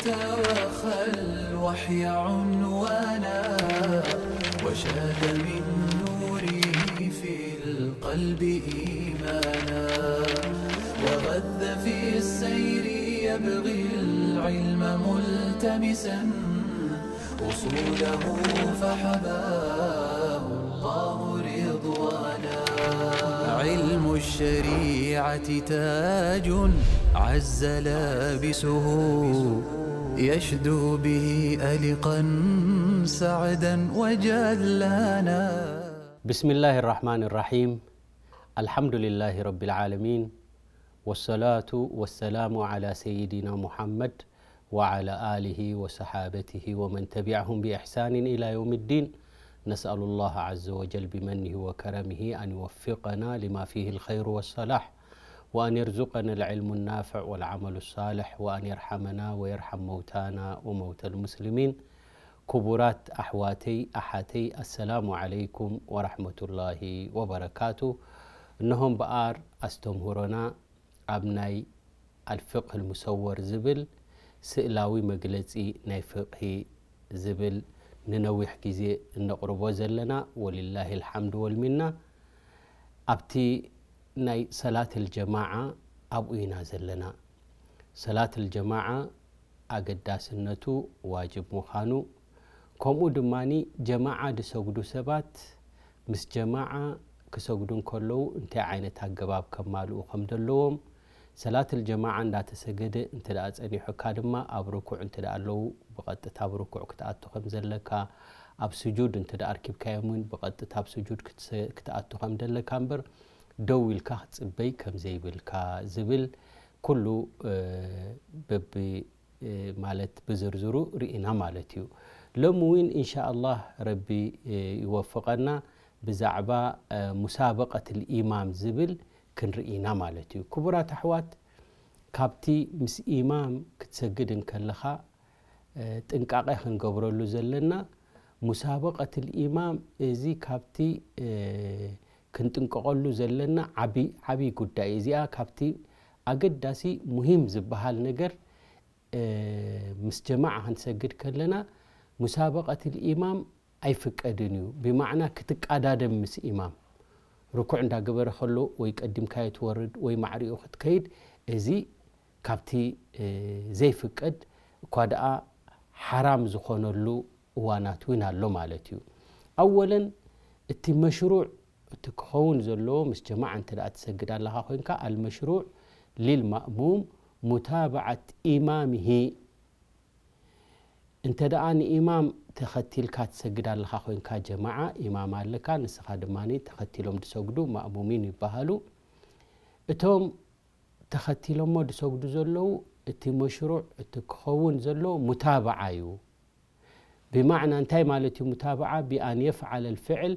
توخى الوحي عنوانا، وشاد من نوره في القلب إيمانا، وغذ في السير يبغي العلم ملتمسا، أصوله فحباه الله رضوانا. علم الشريعة تاج عز لابسه، يشدو به ألقا سعدا وجلانا. بسم الله الرحمن الرحيم. الحمد لله رب العالمين. والصلاة والسلام على سيدنا محمد وعلى آله وصحابته ومن تبعهم بإحسان إلى يوم الدين. نسأل الله عز وجل بمنه وكرمه أن يوفقنا لما فيه الخير والصلاح، وأن يرزقنا العلم النافع والعمل الصالح، وأن يرحمنا ويرحم موتانا وموتى المسلمين. ክቡራት ኣሕዋተይ ኣሓተይ፣ ኣሰላሙ ዓለይኩም ወራሕመቱላሂ ወበረካቱ። እነሆ እምበኣር ኣስተምህሮና ኣብ ናይ ኣልፍቅህ ልሙሰወር ዝብል ስእላዊ መግለጺ ናይ ፍቅሂ ዝብል ንነዊሕ ግዜ እነቕርቦ ዘለና፣ ወሊላሂ ልሓምድ ወልሚና፣ ኣብቲ ናይ ሰላት ልጀማዓ ኣብኡ ኢና ዘለና። ሰላት ልጀማዓ ኣገዳስነቱ፣ ዋጅብ ምዃኑ፣ ከምኡ ድማ ጀማዓ ዝሰግዱ ሰባት ምስ ጀማዓ ክሰግዱ እንከለዉ እንታይ ዓይነት ኣገባብ ከማልኡ ከም ዘለዎም፣ ሰላት ልጀማዓ እንዳተሰገደ እንተ ደኣ ጸኒሑካ ድማ ኣብ ርኩዕ እንተ ደኣ ኣለዉ ብቐጥታ ኣብ ርኩዕ ክትኣቱ ከም ዘለካ፣ ኣብ ስጁድ እንተ ደኣ ኣርኪብካዮም እውን ብቐጥታ ኣብ ስጁድ ክትሰ-፣ ክትኣቱ ከም ዘለካ እምበር ደው ኢልካ ክትጽበይ ከም ዘይብልካ ዝብል ኩሉ፣ እ፣ በቢ፣ እ፣ ማለት ብዝርዝሩ ርኢና ማለት እዩ። ሎሚ እውን ኢንሻ ኣላህ ረቢ፣ እ፣ ይወፍቐና ብዛዕባ፣ እ፣ ሙሳበቀት ልኢማም ዝብል ክንርኢና ማለት እዩ። ክቡራት ኣሕዋት፣ ካብቲ ምስ ኢማም ክትሰግድ እንከለኻ፣ እ፣ ጥንቃቄ ክንገብረሉ ዘለና፣ ሙሳበቀት ልኢማም እዚ ካብቲ፣ እ፣ ክንጥንቀቐሉ ዘለና ዓቢ፣ ዓቢ ጉዳይ እዩ። እዚኣ ካብቲ ኣገዳሲ ሙሂም ዝበሃል ነገር፣ እ፣ ምስ ጀማዓ ክንሰግድ ከለና ሙሳበቀት ልኢማም ኣይፍቀድን እዩ። ብማዕና ክትቃዳደም ምስ ኢማም ርኩዕ እንዳገበረ ከሎ ወይ ቀዲምካዮ ትወርድ ወይ ማዕሪኡ ክትከይድ፣ እዚ ካብቲ፣ እ፣ ዘይፍቀድ እኳ ደኣ ሓራም ዝኾነሉ እዋናት እውን ኣሎ ማለት እዩ። ኣወለን እቲ መሽሩዕ እቲ ክኸውን ዘለዎ ምስ ጀማዓ እንተ ደኣ ትሰግድ ኣለኻ ኮይንካ፣ ኣልመሽሩዕ ሊልማእሙም ሙታብዓት ኢማሚሂ። እንተ ደኣ ንኢማም ተኸቲልካ ትሰግድ ኣለኻ ኮይንካ፣ ጀማዓ ኢማም ኣለካ፣ ንስኻ ድማ ተኸቲሎም ዝሰግዱ ማእሙሚን ይበሃሉ። እቶም ተኸቲሎሞ ዝሰግዱ ዘለዉ፣ እቲ መሽሩዕ እቲ ክኸውን ዘሎ ሙታብዓ እዩ። ብማዕና እንታይ ማለት እዩ ሙታብዓ? ብኣን የፍዓለ ልፍዕል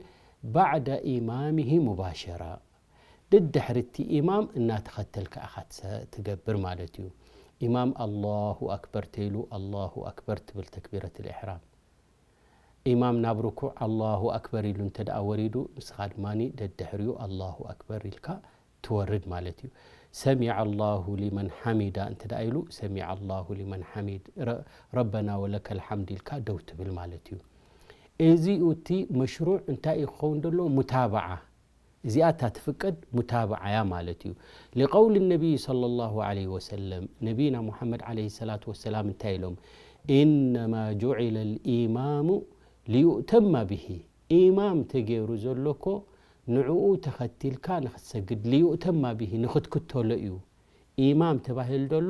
ባዕደ ኢማሚሂ ሙባሸራ። ደድሕሪ እቲ ኢማም እናተኸተልካ ኢኻ ትሰ-፣ ትገብር ማለት እዩ። ኢማም ኣላሁ ኣክበር ተይሉ ኣላሁ ኣክበር ትብል ተክቢረት ልኢሕራም። ኢማም ናብ ርኩዕ ኣላሁ ኣክበር ኢሉ እንተ ደኣ ወሪዱ፣ ንስኻ ድማ ደድሕሪኡ ኣላሁ ኣክበር ኢልካ ትወርድ ማለት እዩ። ሰሚዐ ኣላሁ ሊመን ሓሚዳ እንተ ደኣ ኢሉ፣ ሰሚዐ ኣላሁ ሊመን ሓሚድ፣ ረ-፣ ረበና ወለከል ሓምድ ኢልካ ደው ትብል ማለት እዩ። እዚኡ እቲ መሽሩዕ እንታይ እዩ ክኸውን ዘሎ? ሙታብዓ። እዚኣ እታ ትፍቀድ ሙታብዓ እያ ማለት እዩ። ሊቀውል ነቢይ ሰለላሁ ዐለይሂ ወሰለም፣ ነቢይና ሙሓመድ ዐለይሂ ሰላቱ ወሰላም እንታይ ኢሎም? ኢነማ ጁዒለ ልኢማሙ ሊዩእተማ ብሂ። ኢማም ተገይሩ ዘሎ እኮ ንዕኡ ተኸቲልካ ንኽትሰግድ፣ ሊዩእተማ ብሂ፣ ንኽትክተሎ እዩ። ኢማም ተባሂሉ ዘሎ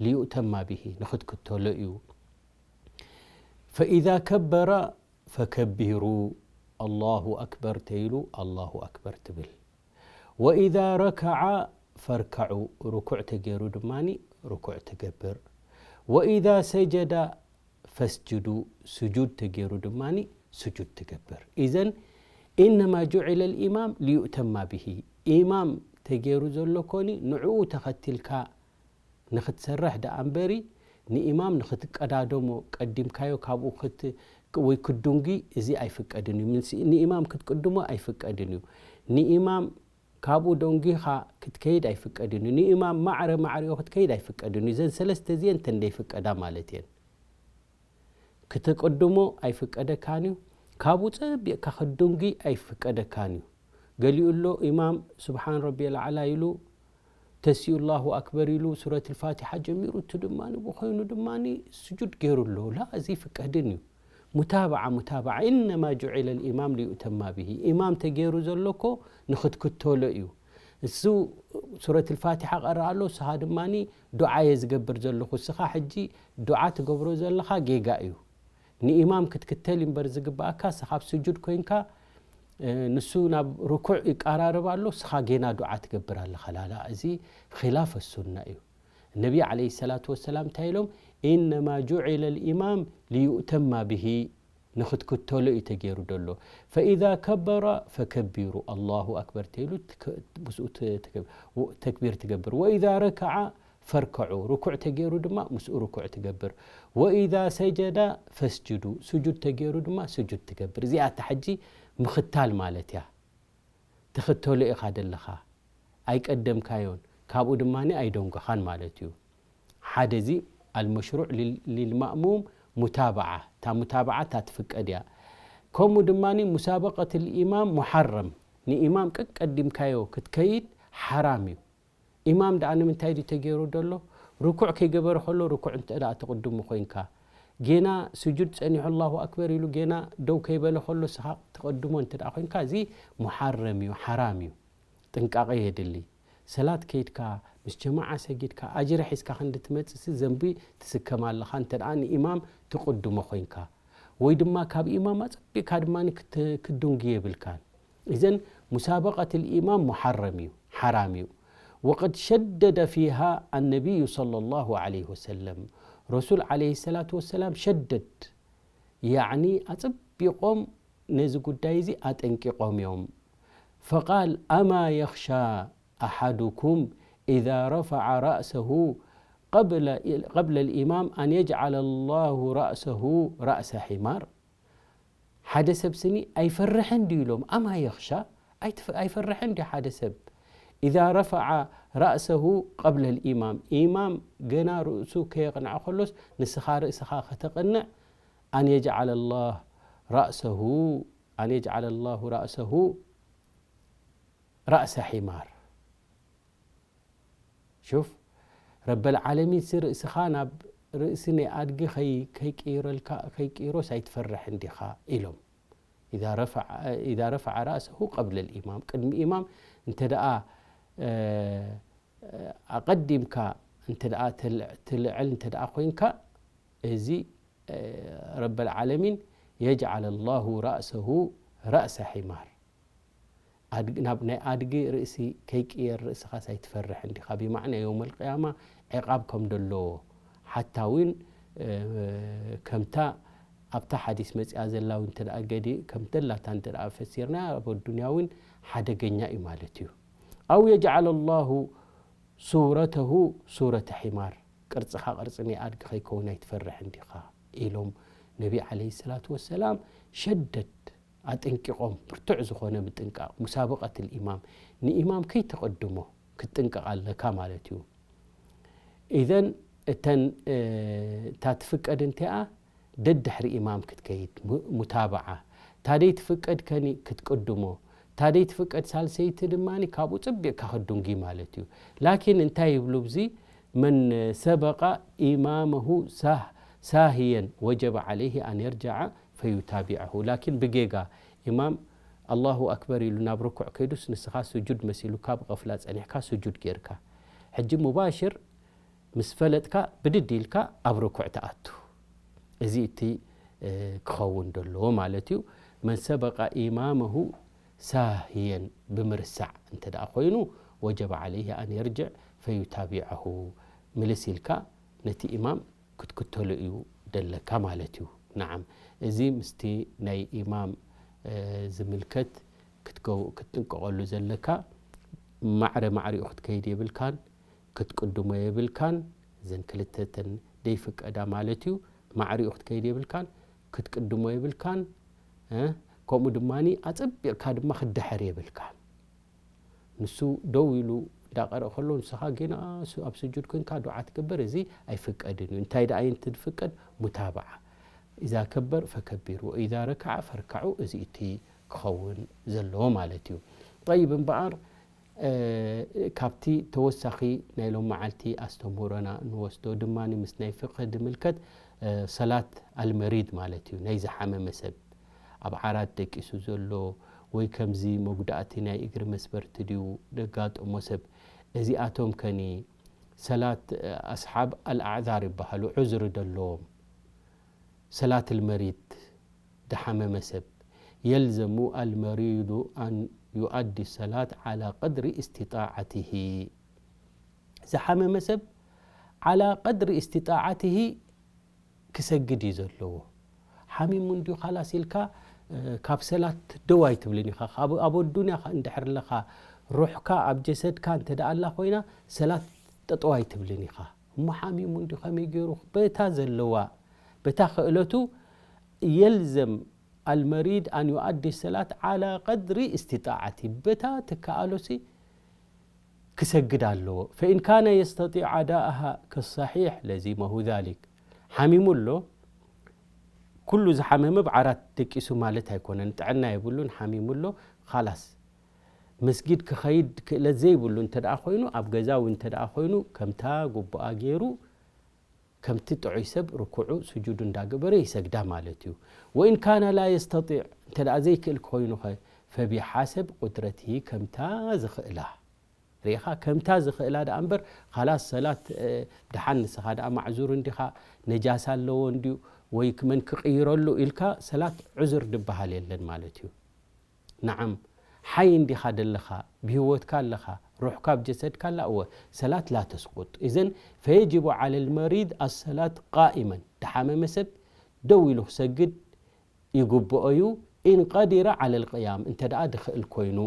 ሊዩእተማ ብሂ፣ ንኽትክተሎ እዩ። ፈኢዛ ከበረ ፈከቢሩ፣ ኣላሁ ኣክበር ተይሉ ኣላሁ ኣክበር ትብል። ወኢዛ ረከዐ ፈርከዑ፣ ርኩዕ ተገይሩ ድማ ርኩዕ ትገብር። ወኢዛ ሰጀደ ፈስጅዱ፣ ስጁድ ተገይሩ ድማ ስጁድ ትገብር። ኢዘን ኢነማ ጁዒለ ልኢማም ሊዩእተማ ብሂ። ኢማም ተገይሩ ዘሎ ኮኒ ንዕኡ ተኸቲልካ ንኽትሰርሕ ደኣ እምበሪ፣ ንኢማም ንኽትቀዳደሞ ቀዲምካዮ ካብኡ ክት-፣ ወይ ክትዱንጊ፣ እዚ ኣይፍቀድን እዩ። ምስ-፣ ንኢማም ክትቅድሞ ኣይፍቀድን እዩ። ንኢማም ካብኡ ደንጊኻ ክትከይድ ኣይፍቀድን እዩ። ንኢማም ማዕረ ማዕሪኡ ክትከይድ ኣይፍቀድን እዩ። እዘን ሰለስተ እዚአን እንተን ደይፍቀዳ ማለት እየን። ክትቅድሞ ኣይፍቀደካን እዩ። ካብኡ ጸቢቕካ ክትድንጉይ ኣይፍቀደካን እዩ። ገሊኡ ኣሎ ኢማም ስብሓን ረቢየል ኣዕላ ኢሉ ተሲኡ ኣላሁ ኣክበር ኢሉ ሱረት ልፋቲሓ ጀሚሩ፣ እቱ ድማ ብኮይኑ ድማ ስጁድ ገይሩ ኣሎ። ላ፣ እዚ ይፍቀድን እዩ። ሙታብዓ፣ ሙታብዓ። ኢነማ ጁዒለ ልኢማም ሊዩእተማ ብሂ። ኢማም ተገይሩ ዘሎ እኮ ንኽትክተሎ እዩ። እሱ ሱረት ልፋቲሓ ቀርእ ኣሎ፣ ንስኻ ድማ ዱዓ እየ ዝገብር ዘለኹ። ንስኻ ሕጂ ዱዓ ትገብሮ ዘለኻ ጌጋ እዩ። ንኢማም ክትክተል እምበር ዝግባኣካ፣ ንስኻ ኣብ ስጁድ ኮይንካ፣ እ፣ ንሱ ናብ ርኩዕ ይቀራረብ ኣሎ፣ ንስኻ ጌና ዱዓ ትገብር ኣለኻ። ላላ፣ እዚ ኺላፍ ሱና እዩ። ነቢ ዓለይሂ ሰላቱ ወሰላም እንታይ ኢሎም? "ኢነማ ጁዒለ ልኢማም ሊዩእተማ ብሂ"፣ ንኽትክተሎ እዩ ተገይሩ ዘሎ። "ፈኢዛ ከበረ ፈከቢሩ፣ ኣላሁ ኣክበር" ተይሉ ትክ-፣ ምስኡ ት-፣ ትክ-፣ ተክቢር ትገብር። "ወኢዛ ረከዓ ፈርከዑ"፣ ርኩዕ ተገይሩ ድማ ምስኡ ርኩዕ ትገብር። "ወኢዛ ሰጀዳ ፈስጅዱ"፣ ስጁድ ተገይሩ ድማ ስጁድ ትገብር። እዚኣታ ሕጂ ምኽታል ማለት እያ። ትኽተሎ ኢኻ ደለኻ፣ ኣይቀደምካዮን፣ ካብኡ ድማ ኣይደንጎኻን ማለት እዩ። ሓደ እዚ ኣልመሽሩዕ ሊል-፣ ሊልማእሙም ሙታብዓ፣ እታ ሙታብዓ እታ ትፍቀድ እያ። ከምኡ ድማ ሙሳበቀት ልኢማም ሙሓረም፣ ንኢማም ቀቀዲምካዮ ክትከይድ ሓራም እዩ። ኢማም ደኣ ንምንታይ ድዩ ተገይሩ ደሎ? ርኩዕ ከይገበረ ከሎ ርኩዕ እንተ ደኣ ትቕድሙ ኮይንካ፣ ጌና ስጁድ ጸኒሑ ኣላሁ ኣክበር ኢሉ ጌና ደው ከይበለ ከሎ ንስኻ ትቐድሞ እንተ ደኣ ኮይንካ፣ እዚ ሙሓረም እዩ፣ ሓራም እዩ። ጥንቃቐ የድሊ። ሰላት ከይድካ፣ ምስ ጀማዓ ሰጊድካ፣ ኣጅሪ ሒዝካ ክንዲ ትመጽእሲ ዘንቢ ትስከም ኣለኻ፣ እንተ ደኣ ንኢማም ትቕድሞ ኮይንካ። ወይ ድማ ካብ ኢማም ኣጸቢቕካ ድማ ክት-፣ ክትድንጉ የብልካን። إذن مسابقة الإمام محرم እዩ፣ ሓራም እዩ። وقد شدد فيها النبي صلى الله عليه وسلم، ረሱል ዓለይሂ ሰላቱ ወሰላም ሸደድ፣ ያዕኒ ኣጸቢቖም ነዚ ጉዳይ እዚ ኣጠንቂቖም እዮም። فقال: أما يخشى أحدكم إذا رفع رأسه قبل، قبل الإمام أن يجعل الله رأسه رأس حمار؟ ሓደ ሰብ ስኒ ኣይፈርሕን ድዩ ኢሎም፣ ኣማ የኽሻ፣ ኣይትፈ-፣ ኣይፈርሕን ድዩ ሓደ ሰብ? إذا رفع رأسه قبل الإمام، ኢማም ገና ርእሱ ከየቕንዐ ከሎስ ንስኻ ርእስኻ ከተቕንዕ፣ أن يجعل الله رأسه، أن يجعل الله رأسه رأس حمار. ሹፍ፣ ረበል ዓለሚን ሲ ርእስኻ ናብ ርእሲ ናይ ኣድጊ ከይ-፣ ከይቅይረልካ፣ ከይቅይሮስ ኣይትፈርሕን ዲኻ? ኢሎም። إذا رفع، إذا رفع رأسه قبل الإمام، ቅድሚ ኢማም እንተ ደኣ፣ እ፣ ኣቐዲምካ እንተ ደኣ ትል-፣ ትልዕል እንተ ደኣ ኮይንካ፣ እዚ፣ እ፣ ረበል ዓለሚን يجعل الله رأسه رأس حمار። ኣድግ-፣ ናብ ናይ ኣድጊ ርእሲ ከይቅየር ርእስኻስ ኣይትፈርሕን ዲኻ? ብማዕና የውመል ቅያማ ዕቓብ ከም ደለዎ፣ ሓታ እውን፣ እ፣ ከምታ ኣብታ ሓዲስ መጺኣ ዘላ እውን እንተ ደኣ ገዲ-፣ ከም ደላታ እንተ ደኣ ፈሲርና፣ ኣብ ኣዱንያ እውን ሓደገኛ እዩ ማለት እዩ። أو يجعل الله صورته صورة حمار، ቅርጽኻ ቅርጺ ናይ ኣድጊ ከይከውን ኣይትፈርሕን ዲኻ? ኢሎም ነቢ ዓለይሂ ሰላቱ ወሰላም ሸደድ ኣጠንቂቖም፣ ብርቱዕ ዝኾነ ምጥንቃቕ፣ ሙሳበቐት ልኢማም፣ ንኢማም ከይተቐድሞ ክትጥንቀቕ ኣለካ ማለት እዩ። ኢዘን እተን፣ እ፣ እታ ትፍቀድ እንቲኣ ደድሕሪ ኢማም ክትከይድ፣ ሙ-፣ ሙታብዓ። እታ ደይትፍቀድ ከኒ ክትቅድሞ፣ እታ ደይትፍቀድ ሳልሰይቲ ድማ ካብኡ ጽቢቕካ ክትድንጉ ማለት እዩ። ላኪን እንታይ ይብሉ ብዚ? መን ሰበቐ ኢማመሁ ሳህ-፣ ሳህየን ወጀበ ዓለይሂ ኣን የርጀዐ ፈዩታቢዐሁ። ላኪን ብጌጋ ኢማም ኣላሁ ኣክበር ኢሉ ናብ ርኩዕ ከይዱስ ንስኻ ስጁድ መሲሉካ ብቐፍላ ጸኒሕካ ስጁድ ጌርካ። ሕጂ ሙባሽር ምስ ፈለጥካ ብድድ ኢልካ ኣብ ርኩዕ ትኣቱ። እዚ እቲ፣ እ፣ ክኸውን ደለዎ ማለት እዩ። መን ሰበቐ ኢማመሁ ሳህየን ብምርሳዕ እንተ ደኣ ኮይኑ፣ ወጀበ ዓለይሂ ኣን የርጅዕ ፈዩታቢዐሁ፣ ምልስ ኢልካ ነቲ ኢማም ክትክተሎ እዩ ደለካ ማለት እዩ። ነዓም፣ እዚ ምስቲ ናይ ኢማም፣ እ፣ ዝምልከት ክትገው-፣ ክትጥንቀቐሉ ዘለካ፣ ማዕረ ማዕሪኡ ክትከይድ የብልካን፣ ክትቅድሞ የብልካን። እዘን ክልተ እተን ደይፍቀዳ ማለት እዩ። ማዕሪኡ ክትከይድ የብልካን፣ ክትቅድሞ የብልካን፣ እ፣ ከምኡ ድማኒ ኣጸቢቕካ ድማ ክትድሕር የብልካን። ንሱ ደው ኢሉ እንዳቀረእ ከሎ ንስኻ ጌና ሱ-፣ ኣብ ስጁድ ኮንካ ዱዓ ትገብር፣ እዚ ኣይፍቀድን እዩ። እንታይ ደኣ እዩ እንትፍቀድ? ሙታብዓ። ኢዛ ከበር ፈከቢር ወኢዛ ረከዐ ፈርካዑ፣ እዚ እቲ ክኸውን ዘለዎ ማለት እዩ። ጠይብ እምበኣር፣ እ፣ ካብቲ ተወሳኺ ናይ ሎም መዓልቲ ኣስተምህሮና ንወስዶ ድማ ምስ ናይ ፍቅህ ድምልከት፣ እ፣ ሰላት ኣልመሪድ ማለት እዩ። ናይ ዝሓመመ ሰብ፣ ኣብ ዓራት ደቂሱ ዘሎ ወይ ከምዚ መጉዳእቲ ናይ እግሪ መስበርቲ ድዩ ደጋጠሞ ሰብ፣ እዚኣቶም ከኒ ሰላት፣ እ፣ ኣስሓብ ኣልኣዕዛር ይበሃሉ፣ ዑዝሪ ደለዎም። ሰላት ኣልመሪድ፣ ዝሓመመ ሰብ፣ የልዘሙ ኣልመሪዱ ኣን ዩኣዲ ሰላት ዓላ ቀድሪ እስትጣዓትሂ። ዝሓመመ ሰብ ዓላ ቀድሪ እስትጣዓትሂ ክሰግድ እዩ ዘለዎ። ሓሚሙ እንድዩ ካላስ ኢልካ፣ እ፣ ካብ ሰላት ደው ኣይትብልን ኢኻ። ኣብ፣ ኣብ ኣዱንያ ኸ እንድሕር ኣለኻ፣ ሩሕካ ኣብ ጀሰድካ እንተ ደኣ ኣላ ኮይና፣ ሰላት ጠጠው ኣይትብልን ኢኻ። እሞ ሓሚሙ እንድዩ ከመይ ገይሩ? በታ ዘለዋ፣ በታ ክእለቱ፣ የልዘም ኣልመሪድ ኣን ዩኣዲ ሰላት ዓላ ቀድሪ እስትጣዓቲ። በታ ትከኣሎሲ ክሰግድ ኣለዎ። ፈኢን ካነ የስተጢዕ ኣዳእሃ ከሳሒሕ ለዚመሁ ዛሊክ። ሓሚሙ ኣሎ፣ ኩሉ ዝሓመመ ብዓራት ደቂሱ ማለት ኣይኮነን። ጥዕና የብሉን፣ ሓሚሙ ኣሎ፣ ኻላስ። መስጊድ ክኸይድ ክእለት ዘይብሉ እንተ ደኣ ኮይኑ፣ ኣብ ገዛ እውን እንተ ደኣ ኮይኑ፣ ከምታ ግቡኣ ገይሩ፣ ከምቲ ጥዑይ ሰብ ርኩዑ ስጁዱ እንዳገበረ ይሰግዳ ማለት እዩ። ወኢን ካነ ላ የስተጢዕ፣ እንተ ደኣ ዘይክእል ክኾይኑ ኸ፣ ፈቢሓሰብ ቁድረትሂ፣ ከምታ ዝኽእላ። ርኢኻ፣ ከምታ ዝኽእላ ደኣ እምበር፣ ኻላስ ሰላት፣ እ፣ ደሓን ንስኻ ደኣ ማዕዙር እንዲኻ፣ ነጃሳ ኣለዎ እንድዩ፣ ወይ መን ክቕይረሉ ኢልካ ሰላት ዑዝር ድበሃል የለን ማለት እዩ። ነዓም፣ ሓይ እንዲኻ ደለኻ፣ ብህይወትካ ኣለኻ፣ ሩሕካ ኣብ ጀሰድካ ኣላ፣ እወ፣ ሰላት ላ ተስቁጥ። እዘን፣ ፈየጅቡ ዓለ ልመሪድ ኣሰላት ቃኢመን፣ ደሓመመ ሰብ ደው ኢሉ ክሰግድ ይግብኦ እዩ፣ ኢን ቀዲረ ዓለ ልቅያም፣ እንተ ደኣ ድኽእል ኮይኑ።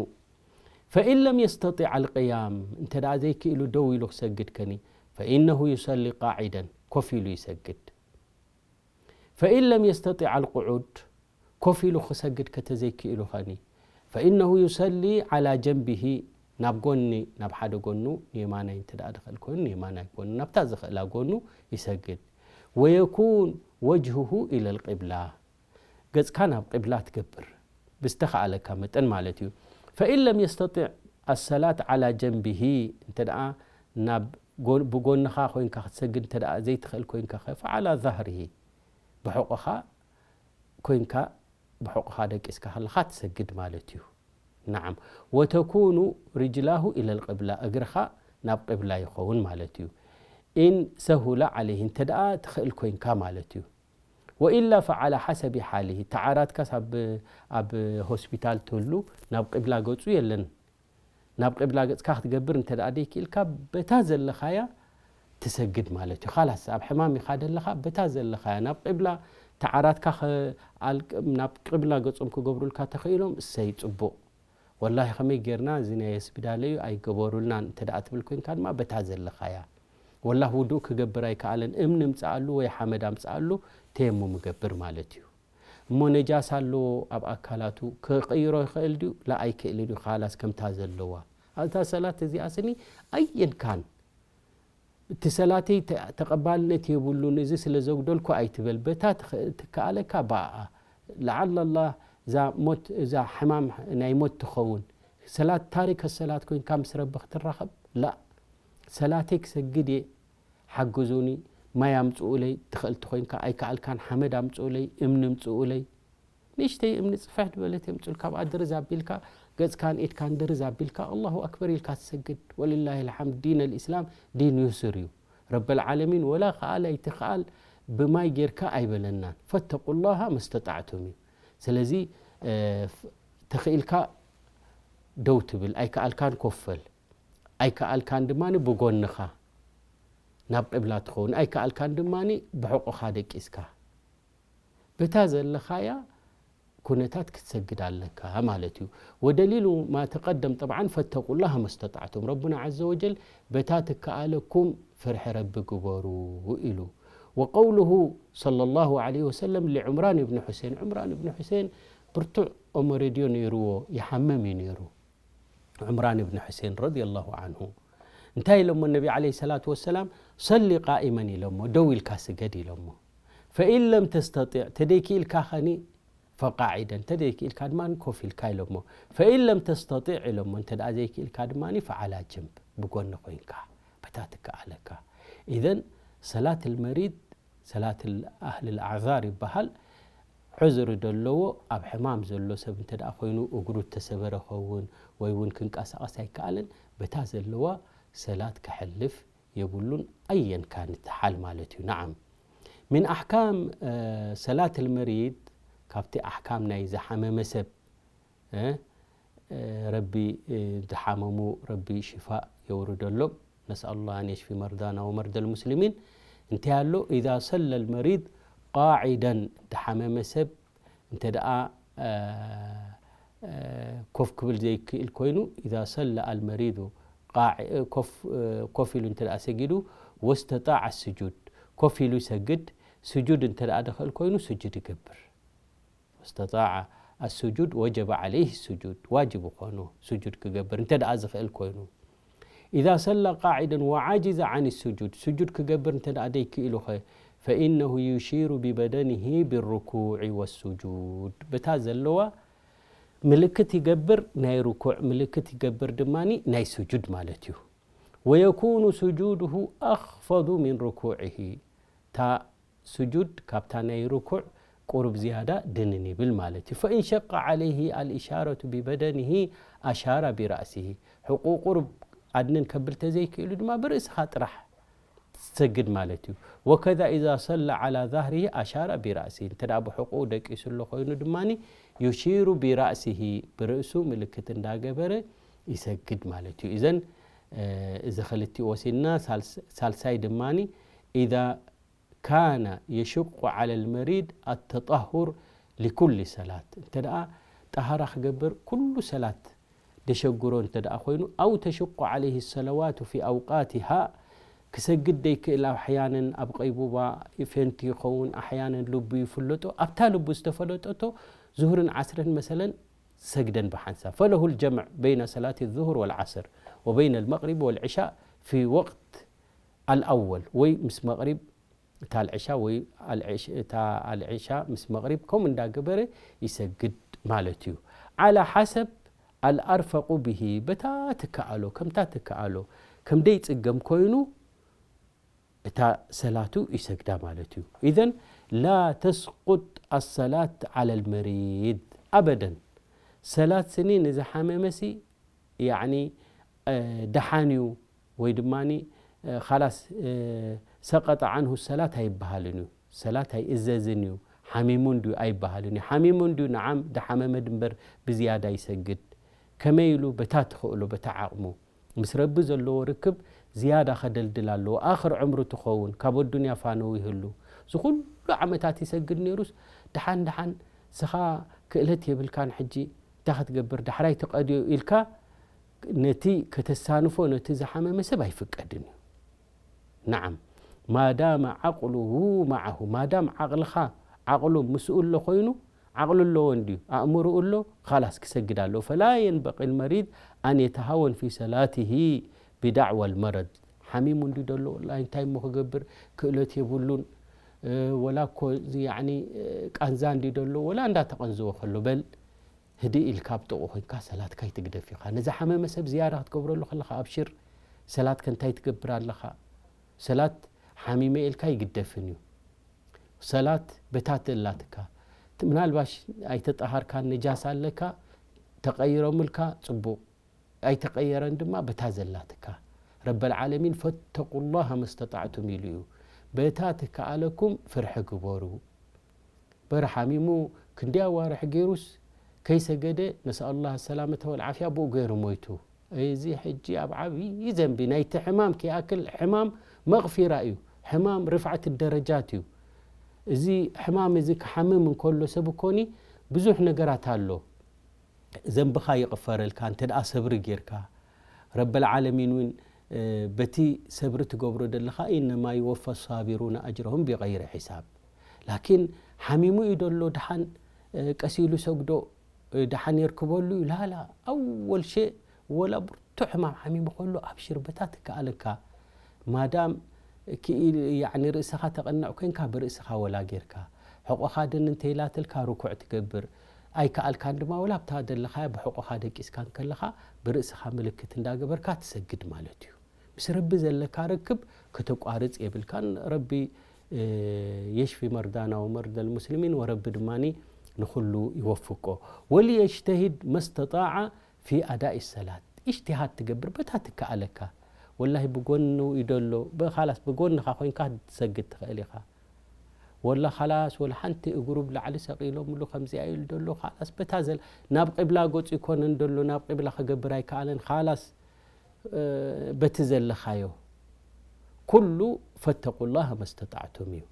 ፈኢን ለም የስተጢዕ ኣልቅያም፣ እንተ ደኣ ዘይክእሉ ደው ኢሉ ክሰግድ ከኒ፣ ፈኢነሁ ዩሰሊ ቃዒደን፣ ኮፍ ኢሉ ይሰግድ። ፈኢን ለም የስተጢዕ ኣልቁዑድ፣ ኮፍ ኢሉ ክሰግድ ከተዘይክእሉ ኸኒ፣ ፈኢነሁ ዩሰሊ ዓላ ጀንቢሂ፣ ናብ ጎኒ፣ ናብ ሓደ ጎኑ፣ ንየማናይ እንተ ደኣ ዝኽእል ኮይኑ፣ ንየማናይ ጎኑ፣ ናብታ ዝኽእላ ጎኑ ይሰግድ። ወየኩን ወጅሁሁ ኢለል ቂብላ፣ ገጽካ ናብ ቂብላ ትገብር፣ ብዝተኻእለካ መጠን ማለት እዩ። ፈኢን ለም የስተጢዕ ኣሰላት ዓላ ጀንቢሂ፣ እንተ ደኣ ናብ ጎን-፣ ብጎንኻ ኮይንካ ክትሰግድ እንተ ደኣ ዘይትኽእል ኮይንካ ኸ፣ ፈዓላ ዛህሪሂ፣ ብሕቖኻ ኮይንካ፣ ብሕቑኻ ደቂስካ ከለኻ ትሰግድ ማለት እዩ። ነዓም። ወተኩኑ ርጅላሁ ኢለል ቅብላ፣ እግርኻ ናብ ቅብላ ይኸውን ማለት እዩ። ኢን ሰሁለ ዓለይሂ፣ እንተ ደኣ ትኽእል ኮይንካ ማለት እዩ። ወኢላ ፈዓላ ሓሰቢ ሓሊሂ፣ ተዓራትካስ ኣብ፣ ኣብ ሆስፒታል ትህሉ፣ ናብ ቅብላ ገጹ የለን። ናብ ቅብላ ገጽካ ክትገብር እንተ ደኣ ደይክኢልካ፣ በታ ዘለኻያ ትሰግድ ማለት እዩ። ኻላስ፣ ኣብ ሕማም ኢኻ ደለኻ፣ በታ ዘለኻያ ናብ ቅብላ፣ ተዓራትካ ኸ-፣ ኣል-፣ ናብ ቅብላ ገጾም ክገብሩልካ ተኽኢሎም፣ እሰይ፣ ጽቡቕ። ወላሂ፣ ከመይ ጌርና እዚ ናይ ስፒዳለዩ ኣይገበሩልናን እንተ ደኣ ትብል ኮይንካ ድማ፣ በታ ዘለኻያ። ወላሂ፣ ውዱእ ክገብር ኣይከኣለን፣ እምኒ ምጽኣሉ ወይ ሓመድ ኣምጽኣሉ፣ ተየሙም ይገብር ማለት እዩ። እሞ ነጃሳ ኣለዎ ኣብ ኣካላቱ፣ ክቕይሮ ይኽእል ድዩ? ላ፣ ኣይክእልን እዩ። ኻላስ፣ ከምታ ዘለዋ። ኣብታ ሰላት እዚኣ ስኒ ኣየን ካን፣ እቲ ሰላተይ ተ-፣ ተቐባልነት የብሉን፣ እዚ ስለ ዘጉደልኩ ኣይትበል። በታ ትኽ-፣ ትከኣለካ ብኣኣ። ለዓለ ኣላህ እዛ ሞት፣ እዛ ሕማም ናይ ሞት ትኸውን። ሰላት፣ ታሪክ ሰላት ኮይንካ ምስ ረቢ ክትራኸብ? ላ። ሰላተይ ክሰግድ እየ፣ ሓግዙኒ፣ ማይ ኣምጽኡለይ፣ ትኽእል ተኾይንካ፣ ኣይከኣልካን፣ ሓመድ ኣምጽኡለይ፣ እምኒ ኣምጽኡለይ። ንእሽተይ እምኒ ጽፍሕ ዝበለት የምጽኡልካ፣ ኣብኣ ድርዝ ኣቢልካ፣ ገጽካን ኢድካን ድርዝ ኣቢልካ፣ ኣላሁ ኣክበር ኢልካ ትሰግድ። ወሊላሂ ልሓምድ፣ ዲን ኣልኢስላም ዲን ዩስር እዩ። ረበል ዓለሚን ወላ ከኣል ኣይትኸኣል ብማይ ጌርካ ኣይበለናን። ፈተቁላሃ መስተጣዕቱም እዩ። ስለዚ፣ እ፣ ፍ-፣ ተኽኢልካ ደው ትብል፣ ኣይከኣልካን ኮፍ በል፣ ኣይከኣልካን ድማ ብጎንኻ ናብ ቅብላ ትኸውን፣ ኣይከኣልካን ድማ ብሕቑኻ ደቂስካ፣ በታ ዘለኻያ ኩነታት ክትሰግድ ኣለካ ማለት እዩ። ወደሊሉ ማ ተቀደም፣ ጠብዓን፣ ፈተቁላህ መስተጣዕቱም፣ ረቡና ዐዘ ወጀል በታ ትከኣለኩም ፍርሒ ረቢ ግበሩ ኢሉ። ወቀውሉሁ ሰለላሁ ዐለይሂ ወሰለም ሊዕምራን ብኒ ሑሴን፣ ዕምራን ብኒ ሑሴን ብርቱዕ ኦሞ ሬድዮ ነይርዎ፣ ይሓምም እዩ ነይሩ። ዕምራን ብን ሕሴን ረዲየላሁ ዓንሁ እንታይ ኢሎሞ ነቢ ዓለይሂ ሰላቱ ወሰላም? ሰሊ ቃኢመን ኢሎሞ፣ ደው ኢልካ ስገድ ኢሎሞ። ፈኢን ለም ተስተጢዕ፣ ተደይክኢልካ ኸኒ ፈቃዒደን፣ ተደይክኢልካ ድማ ኮፍ ኢልካ ኢሎሞ። ፈኢን ለም ተስተጢዕ ኢሎሞ፣ እንተ ደኣ ዘይክኢልካ ድማ ፈዓላ ጀንብ፣ ብጎኒ ኮይንካ፣ በታ ትከኣለካ። ኢዘን ሰላት ልመሪድ ሰላት ኣህል ኣዕዛር ይበሃል። ዕዝሪ ደለዎ ኣብ ሕማም ዘሎ ሰብ እንተ ደኣ ኮይኑ፣ እግሩ እተሰበረ ኸውን ወይ እውን ክንቀሳቐስ ኣይከኣልን፣ በታ ዘለዋ ሰላት ከሕልፍ የብሉን። ኣየን ካን እቲ ሓል ማለት እዩ። ነዓም፣ ምን ኣሕካም ሰላት ልመሪድ፣ ካብቲ ኣሕካም ናይ ዝሓመመ ሰብ እ፣ እ፣ ረቢ፣ እ፣ ዝሓመሙ ረቢ ሽፋእ የውርደሎም። ነስኣሉላህ ኣን የሽፊ መርዳና ወመርደ ልሙስሊሚን። እንታይ ኣሎ? ኢዛ ሰለ ልመሪድ ቃዒደን፣ ዝሓመመ ሰብ እንተ ደኣ፣ እ፣ እ፣ ኮፍ ክብል ዘይክእል ኮይኑ፣ ኢዛ ሰለ ኣልመሪዱ ቃዒ-፣ እ፣ ኮፍ፣ እ፣ ኮፍ ኢሉ እንተ ደኣ ሰጊዱ፣ ወስተጣዕ ስጁድ፣ ኮፍ ኢሉ ይሰግድ፣ ስጁድ እንተ ደኣ ደኽእል ኮይኑ፣ ስጁድ ይገብር። ወስተጣዐ ኣስጁድ ወጀበ ዓለይህ ስጁድ፣ ዋጅብ ኾኑ ስጁድ ክገብር እንተ ደኣ ዝኽእል ኮይኑ። ኢዛ ሰላ ቃዒደን ወዓጅዘ ዓን ስጁድ፣ ስጁድ ክገብር እንተ ደኣ ደይክኢሉኸ፣ ፈኢነሁ ዩሺሩ ቢበደኒሂ ቢርኩዕ ወስጁድ፣ በታ ዘለዋ ምልክት ይገብር፣ ናይ ርኩዕ ምልክት ይገብር ድማ ናይ ስጁድ ማለት እዩ። ወየኩኑ ስጁድሁ ኣኽፈዱ ሚን ርኩዕሂ፣ እታ ስጁድ ካብታ ናይ ርኩዕ ቁሩብ ዝያዳ ድንን ይብል ማለት እዩ። ፈኢን ሸቀ ዓለይሂ ኣልኢሻረቱ ቢበደኒሂ ኣሻረ ቢራእሲሂ፣ ሕቁ ቁሩብ ኣድንን ከብል ተዘይክእሉ ድማ ብርእስኻ ጥራሕ ትሰግድ ማለት እዩ። ወከዛ ኢዛ ሰለ ዓላ ዛህሪሂ ኣሻረ ቢራእሲሂ፣ እንተ ደኣ ብሕቁኡ ደቂሱ ኣሎ ኮይኑ ድማ ዩሺሩ ቢራእሲሂ፣ ብርእሱ ምልክት እንዳገበረ ይሰግድ ማለት እዩ። እዘን፣ እ፣ እዚ ክልቲኡ ወሲድና፣ ሳልስ-፣ ሳልሳይ ድማ ኢዛ ካነ የሽቁ ዓለ ልመሪድ ኣተጣሁር ሊኩል ሰላት፣ እንተ ደኣ ጠሃራ ክገብር ኩሉ ሰላት ደሸግሮ እንተ ደኣ ኮይኑ፣ ኣው ተሽቁ ዓለይህ ሰለዋቱ ፊ ኣውቃቲሃ፣ ክሰግድ ደይክእል፣ ኣሕያነን ኣብ ቀይቡባ ይፌንቱ ይኸውን፣ ኣሕያነን ልቡ ይፍለጦ፣ ኣብታ ልቡ ዝተፈለጠቶ ዙሁርን ዓስርን መሰለን ሰግደን ብሓንሳብ። ፈለሁ ልጀምዕ በይነ ሰላት ዙሁር ወልዓስር ወበይነ ልመቅሪብ ወልዕሻእ ፊ ወቅት ኣልኣወል፣ ወይ ምስ መቕሪብ እታ ኣልዕሻ ወይ ኣልዕሽ-፣ እታ ኣልዕሻ ምስ መቕሪብ ከምኡ እንዳገበረ ይሰግድ ማለት እዩ። ዓላ ሓሰብ ኣልኣርፈቁ ብሂ፣ በታ ትከኣሎ፣ ከምታ ትከኣሎ፣ ከም ደይጽገም ኮይኑ እታ ሰላቱ ይሰግዳ ማለት እዩ። ኢዘን ላ ተስቁጥ ኣሰላት ዓላ ልመሪድ ኣበደን። ሰላት ስኒ ንዝሓመመሲ ያዕኒ፣ እ፣ ደሓን እዩ ወይ ድማ፣ እ፣ ኻላስ፣ እ፣ ሰቀጠ ዓንሁ ሰላት ኣይበሃልን እዩ። ሰላት ኣይእዘዝን እዩ፣ ሓሚሙ እንድዩ ኣይበሃልን እዩ። ሓሚሙ እንድዩ፣ ነዓም፣ ደሓመመ ድንበር ብዝያዳ ይሰግድ። ከመይ ኢሉ? በታ ትኽእሎ፣ በታ ዓቕሙ። ምስ ረቢ ዘለዎ ርክብ ዝያዳ ኸደልድል ኣለዎ። ኣኽር ዕምሩ ትኸውን፣ ካብ ኣዱንያ ፋነው ይህሉ። እዚ ኹሉ ዓመታት ይሰግድ ነይሩስ፣ ደሓን ደሓን፣ ስኻ ክእለት የብልካን፣ ሕጂ እንታይ ክትገብር፣ ዳሕራይ ትቐድዮ ኢልካ፣ ነቲ ከተሳንፎ ነቲ ዝሓመመ ሰብ ኣይፍቀድን እዩ። ነዓም፣ ማዳመ ዓቕሉሁ መዓሁ፣ ማዳም ዓቕልኻ፣ ዓቕሉ ምስኡ ኣሎ ኮይኑ፣ ዓቕሉ ኣለዎ እንድዩ፣ ኣእምሮኡ ኣሎ፣ ኻላስ ክሰግድ ኣለዎ። ፈላ የንበቂ ልመሪድ ኣን የተሃወን ፊ ሰላትሂ ቢዳዕዋ ልመረድ። ሓሚሙ እንድዩ ዘሎ፣ ወላሂ እንታይ እሞ ክገብር፣ ክእለት የብሉን፣ እ፣ ወላ እኮ እዚ፣ ያዕኒ፣ እ፣ ቃንዛ እንድዩ ዘሎ፣ ወላ እንዳተቐንዝወ ከሎ፣ በል ህድእ ኢልካ ኣብ ጥቕኡ ኮይንካ ሰላትካ ኣይትግደፍ ኢኻ። ነዚ ሓመመ ሰብ ዝያዳ ክትገብረሉ ከለኻ ኣብሽር፣ ሰላትከ እንታይ ትገብር ኣለኻ? ሰላት ሓሚመ ኢልካ ኣይግደፍን እዩ። ሰላት በታ ትእላትካ። ት-፣ ምናልባሽ ኣይተጠሃርካን ነጃሳ ኣለካ፣ ተቐይሮምልካ ጽቡቕ፣ ኣይተቐየረን ድማ በታ ዘላትካ። ረበል ዓለሚን ፈተቁላሃ መስተጣዕቱም ኢሉ እዩ። በታ ትከኣለኩም ፍርሒ ግበሩ። በረ ሓሚሙ ክንደይ ኣዋርሕ ገይሩስ ከይሰገደ፣ ነስኣሉላህ ሰላመተ ወልዓፍያ፣ ብኡ ገይሩ ሞይቱ። እዚ ሕጂ ኣብ ዓብዪ ዘንቢ ናይቲ ሕማም ከይኣክል፣ ሕማም መቕፊራ እዩ፣ ሕማም ርፍዓት ደረጃት እዩ። እዚ ሕማም እዚ ክሓምም እንከሎ ሰብ እኮኒ ብዙሕ ነገራት ኣሎ። ዘንብኻ ይቕፈረልካ እንተ ደኣ ሰብሪ ጌርካ። ረበል ዓለሚን እውን፣ እ፣ በቲ ሰብሪ ትገብሮ ዘለኻ፣ "ኢነማ ይወፋ ሳቢሩነ ኣጅረሁም ቢገይሪ ሒሳብ።" ላኪን ሓሚሙ እዩ ደሎ፣ ደሓን፣ እ፣ ቀስ ኢሉ ሰግዶ፣ እ፣ ደሓን የርክበሉ እዩ። ላላ፣ ኣወል ሸእ ወላ ብርቱዕ ሕማም ሓሚሙ ከሎ ኣብሽር በታ ትከኣለካ። ማዳም ክኢል ያኒ ርእስኻ ተቐንዕ ኮንካ ብርእስኻ ወላ ጌርካ ሕቆኻ ድን እንተይላትልካ ርኩዕ ትገብር ኣይከኣልካን ድማ ወላ ኣብታ ዘለኻያ ብሕቆኻ ደቂስካ እንከለኻ ብርእስኻ ምልክት እንዳገበርካ ትሰግድ ማለት እዩ። ምስ ረቢ ዘለካ ርክብ ከተቋርጽ የብልካን። ረቢ የሽፊ መርዳና ወመርደ ልሙስሊሚን ወረቢ ድማ ንኹሉ ይወፍቆ። ወልየጅተሂድ መስተጣዓ ፊ ኣዳኢ ሰላት። ኢጅቲሃድ ትገብር በታ ትከኣለካ። ወላሂ ብጎኑ ይደሎ በኻላስ ብጎንኻ ኮይንካ ትሰግድ ትኽእል ኢኻ። ወላ ኻላስ ወላ ሓንቲ እግሩ ብላዕሊ ሰቒሎምሉ ከምዚኣ ኢሉ ደሎ ኻላስ በታ ዘል ናብ ቂብላ ገጹ ይኮነን ደሎ ናብ ቂብላ ክገብር ኣይከኣለን ኻላስ በቲ ዘለኻዮ ኩሉ ፈተቁላህ መስተጣዕቱም እዩ።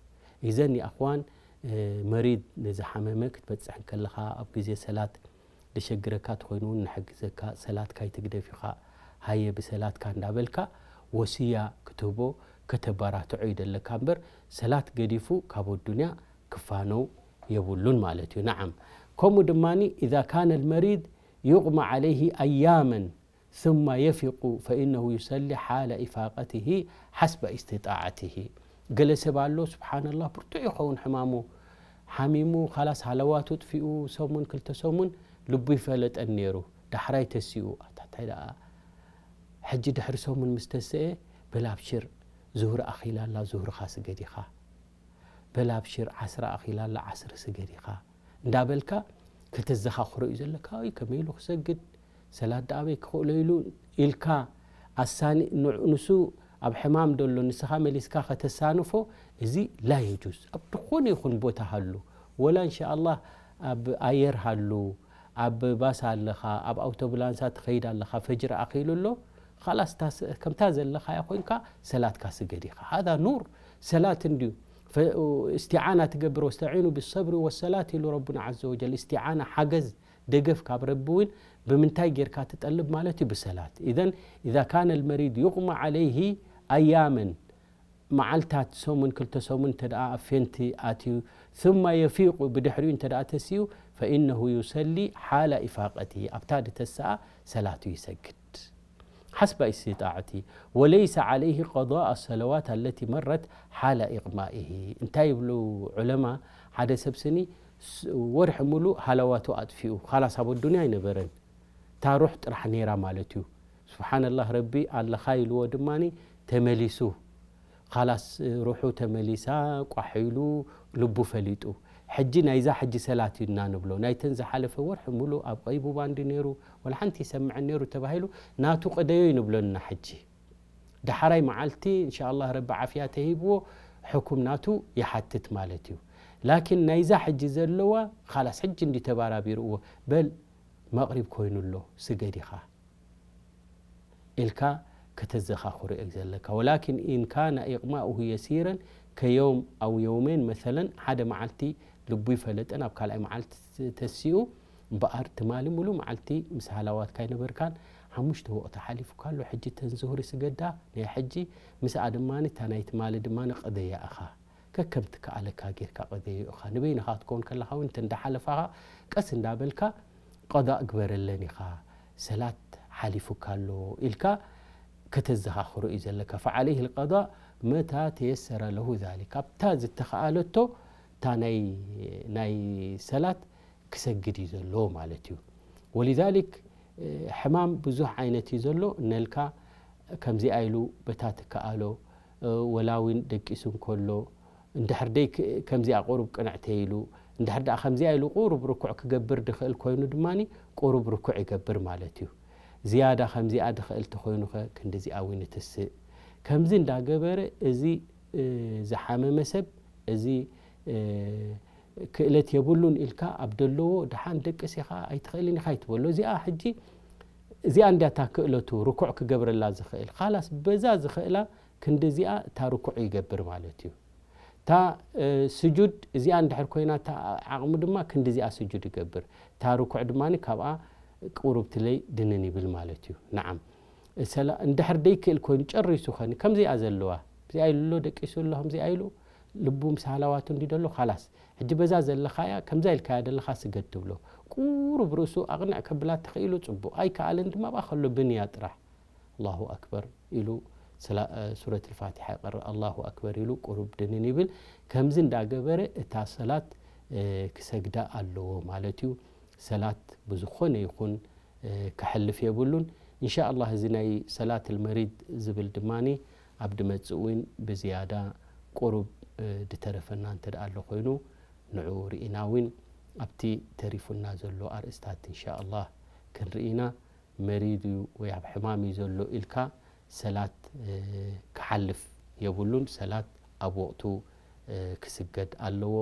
ኢዘን የኣኽዋን መሪድ ንዝሓመመ ክትበፅሕ እንከለኻ ኣብ ግዜ ሰላት ልሸግረካ ተኾይኑ እውን ንሕግዘካ ሰላት ካይትግደፍ ኢኻ ሃየ ብሰላትካ እንዳበልካ ወስያ ክትህቦ ከተባራትዖ ይደለካ እምበር ሰላት ገዲፉ ካብ ኣዱንያ ክፋነው የብሉን ማለት እዩ። ነዓም ከምኡ ድማ إذا كان المريض يغمى عليه أياما ثم يفق فإنه يصلي حال إفاقته حسب استطاعته። ገለ ሰብ ኣሎ ስብሓንላህ ብርቱዕ ይኸውን ሕማሙ ሓሚሙ ካላስ ሃለዋቱ ጥፊኡ ሰሙን ክልተ ሰሙን ልቡ ይፈለጠን ነይሩ ዳሕራይ ተሲኡ ኣታታይ ደኣ ሕጂ ድሕሪ ሰሙን ምስ ተሰኤ በል ኣብሽር ዙህሪ ኣኺላ ኣላ ዙህርኻ ስገድ ኢኻ በል ኣብሽር ዓስሪ ኣኺላ ኣላ ዓስሪ ስገድ ኢኻ እንዳበልካ ከተዘኻኽሮ እዩ ዘለካ። ወይ ከመይ ኢሉ ክሰግድ ሰላት ደኣ ኣበይ ክኽእሎ ኢሉ ኢልካ ኣሳኒ ንሱ ኣብ ሕማም ደሎ ንስኻ መሊስካ ከተሳንፎ እዚ ላ የጁዝ። ኣብ ዝኾነ ይኹን ቦታ ሃሉ ወላ እንሻ ኣላህ ኣብ ኣየር ሃሉ ኣብ ባስ ኣለኻ ኣብ ኣውቶብላንሳ ትኸይድ ኣለኻ ፈጅሪ ኣኺሉ ኣሎ ኻላስ ከምታ ዘለኻያ ኮይንካ ሰላትካ ስገድ ኢኻ። ሃዛ ኑር ሰላት እንድዩ። እስትዓና ትገብር ወስተዒኑ ብሰብሪ ወሰላት ኢሉ ረቡና ዓዘ ወጀል። እስትዓና ሓገዝ ደገፍ ካብ ረቢ እውን ብምንታይ ጌርካ ትጠልብ ማለት እዩ? ብሰላት። ኢዘን إذا كان المريض يغمى عليه أياما መዓልታት ሰሙን ክልተ ሰሙን እንተ ደኣ ኣብ ፌንቲ ኣትዩ ثم يفيق ብድሕሪኡ እንተ ደኣ ተሲኡ فإنه يصلي حال إفاقته ኣብታ ድተስኣ ሰላቱ ይሰግድ። حسب استطاعته وليس عليه قضاء الصلوات التي مرت حال إغمائه። እንታይ ይብሉ ዑለማ ሓደ ሰብ ስኒ ወርሒ ሙሉእ ሃለዋቱ ኣጥፊኡ ካላስ ኣብ ኣዱንያ ኣይነበረን እታ ሩሕ ጥራሕ ነይራ ማለት እዩ። ስብሓንላህ ረቢ ኣለኻ ኢልዎ ድማ ተመሊሱ ኻላስ ሩሑ ተመሊሳ ቋሕ ኢሉ ልቡ ፈሊጡ። ሕጂ ናይዛ ሕጂ ሰላት እዩ እና ንብሎ ናይተን ዝሓለፈ ወርሒ ሙሉእ ኣብ ቀይቡባ እንዲ ነይሩ ወላ ሓንቲ ይሰምዐን ነይሩ ተባሂሉ ናቱ ቅደዮ ይንብሎና ሕጂ። ዳሕራይ መዓልቲ እንሻ ኣላህ ረቢ ዓፍያ ተሂብዎ ሕኩም ናቱ ይሓትት ማለት እዩ። ላኪን ናይዛ ሕጂ ዘለዋ ኻላስ ሕጂ እንዲ ተባራቢርዎ በል መቕሪብ ኮይኑ ኣሎ ስገድ ኢኻ ኢልካ ከተዘኻኽሮ እዩ ዘለካ። ወላኪን ኢን ካነ ኢቕማኡሁ የሲረን ከየውም ኣው የውሜን መሰለን ሓደ መዓልቲ ልቡ ይፈለጠን ኣብ ካልኣይ መዓልቲ ተሲኡ እምበኣር ትማሊ ሙሉ መዓልቲ ምስ ሃላዋትካ ይነበርካን ሓሙሽተ ወቕቲ ሓሊፉካ ኣሎ ሕጂ ተን ዙሁሪ ስገዳ ናይ ሕጂ ምስኣ ድማ እታ ናይ ትማሊ ድማ ቀደያ እኻ ከከም ትከኣለካ ጌርካ ቀደዮ እኻ ንበይንኻ ክትከውን ከለኻ እውን እተን ዳሓለፋኻ ቀስ እንዳበልካ ቀዳእ ግበረለን ኢኻ ሰላት ሓሊፉካ ኣሎ ኢልካ ከተዘኻኽሮ እዩ ዘለካ فعليه القضاء متى تيسر له ذلك ኣብታ ዝተኸኣለቶ እታ ናይ ናይ ሰላት ክሰግድ እዩ ዘለዎ ማለት እዩ ولذلك ሕማም ብዙሕ ዓይነት እዩ ዘሎ ነልካ ከምዚኣ ኢሉ በታ ትከኣሎ ወላ እውን ደቂሱ እንከሎ እንድሕር ደይ ከምዚኣ ቁሩብ ቅንዕተ ኢሉ እንድሕር ደኣ ከምዚኣ ኢሉ ቁሩብ ርኩዕ ክገብር ድኽእል ኮይኑ ድማ ቁሩብ ርኩዕ ይገብር ማለት እዩ ዝያዳ ከምዚኣ ድኽእል ተኮይኑኸ ክንዲዚኣ እውን ትስእ ከምዚ እንዳገበረ እዚ ዝሓመመ ሰብ እዚ ክእለት የብሉን ኢልካ ኣብ ደለዎ ደሓን ደቅስ ኢኻ ኣይትኽእልን ኢኻ ይትበሎ እዚኣ ሕጂ እዚኣ እንዲያ እታ ክእለቱ ርኩዕ ክገብረላ ዝኽእል ኻላስ በዛ ዝኽእላ ክንዲ እዚኣ እታ ርኩዕ ይገብር ማለት እዩ እታ ስጁድ እዚኣ እንድሕር ኮይና እታ ዓቕሙ ድማ ክንዲ እዚኣ ስጁድ ይገብር እታ ርኩዕ ድማ ካብኣ ቁሩብ ትለይ ድንን ይብል ማለት እዩ ነዓም እንድሕር ደይክእል ኮይኑ ጨሪሱ ኸኒ ከምዚኣ ዘለዋ እዚኣ ኢሉ ኣሎ ደቂሱ ኣሎ ከምዚኣ ኢሉ ልቡ ምስ ሃላዋቱ እንዲ ደሎ ካላስ ሕጂ በዛ ዘለኻያ ከምዛ ኢልካያ ደለኻ ስገድ ትብሎ። ቁሩብ ርእሱ ኣቕንዕ ከብላ ተኽኢሉ ጽቡቕ ኣይከኣልን ድማ ብኣ ከሎ ብንያ ጥራሕ። ኣላሁ ኣክበር ኢሉ ሱረት ልፋትሓ ይቐርእ ኣላሁ ኣክበር ኢሉ ቁሩብ ድንን ይብል። ከምዚ እንዳገበረ እታ ሰላት ክሰግዳ ኣለዎ ማለት እዩ። ሰላት ብዝኾነ ይኹን ክሐልፍ የብሉን። እንሻ ኣላህ እዚ ናይ ሰላት ልመሪድ ዝብል ድማ ኣብ ድመጽእ እውን ብዝያዳ ቁሩብ ድተረፈና እንተ ደኣ ኣሎ ኮይኑ ንዑ ርኢና እውን ኣብቲ ተሪፉና ዘሎ ኣርእስታት እንሻ ኣላህ ክንርኢ ኢና። መሪድ እዩ ወይ ኣብ ሕማም እዩ ዘሎ ኢልካ ሰላት ክሓልፍ የብሉን። ሰላት ኣብ ወቕቱ ክስገድ ኣለዎ።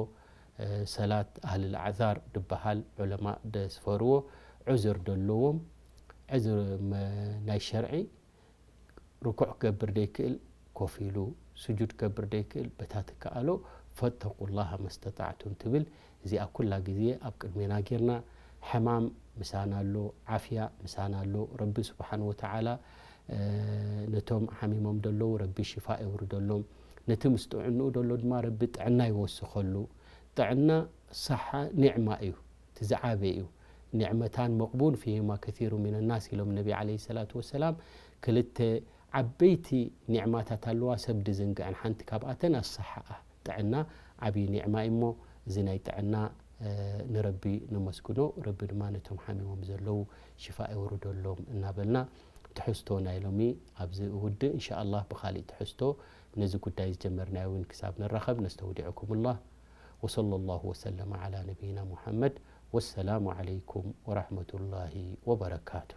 ሰላት ኣህልል ኣዕዛር ድበሃል ዑለማ ደስፈርዎ ዑዝር ደለዎም ዕዝር ናይ ሸርዒ ርኩዕ ክገብር ደይክእል ኮፍ ኢሉ፣ ስጁድ ክገብር ደይክእል በታ ትከኣሎ ፈተቁላሃ መስተጣዕቱም ትብል። እዚኣ ኩላ ግዜ ኣብ ቅድሜና ጌርና። ሕማም ምሳና ኣሎ፣ ዓፍያ ምሳና ኣሎ። ረቢ ስብሓን ወተዓላ ነቶም ሓሚሞም ደለዉ ረቢ ሽፋ የውርደሎም። ነቲ ምስ ጥዕንኡ ደሎ ድማ ረቢ ጥዕና ይወስኸሉ። ጥዕና ሳሓ ኒዕማ እዩ፣ እቲ ዝዓበ እዩ። ኒዕመታን መቕቡን ፊሂማ ከሲሩ ሚን ናስ ኢሎም ነቢ ዓለይሂ ሰላቱ ወሰላም። ክልተ ዓበይቲ ኒዕማታት ኣለዋ፣ ሰብ ድዝንግዐን። ሓንቲ ካብኣተን ኣሳሓኣ ጥዕና ዓብዪ ኒዕማ እዩ። እሞ እዚ ናይ ጥዕና ንረቢ ነመስግኖ። ረቢ ድማ ነቶም ሓሚሞም ዘለዉ ሽፋ የውርደሎም እናበልና ትሕዝቶ ናይ ሎሚ ኣብዚ እውድእ። እንሻ ኣላህ ብኻሊእ ትሕዝቶ ነዚ ጉዳይ ዝጀመርናዮ እውን ክሳብ ንራኸብ ነስተውዲዕኩምላ። ወሰለ ላሁ ወሰለመ ዓላ ነቢይና ሙሓመድ። ወሰላሙ ዓለይኩም ወራሕመቱላሂ ወበረካቱ።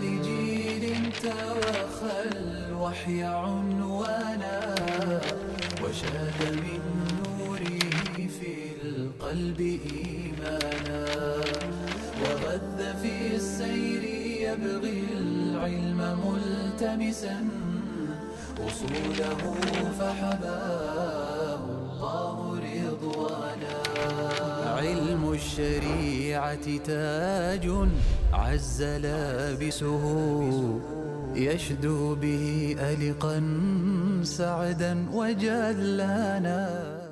لجيل توخى الوحي عنوانا وشاد من نوره في القلب إيمانا وغذ في السير يبغي العلم ملتمسا أصوله فحباه الله رضوانا. علم الشريعة تاج عز لابسه يشدو به ألقا سعدا وجلانا.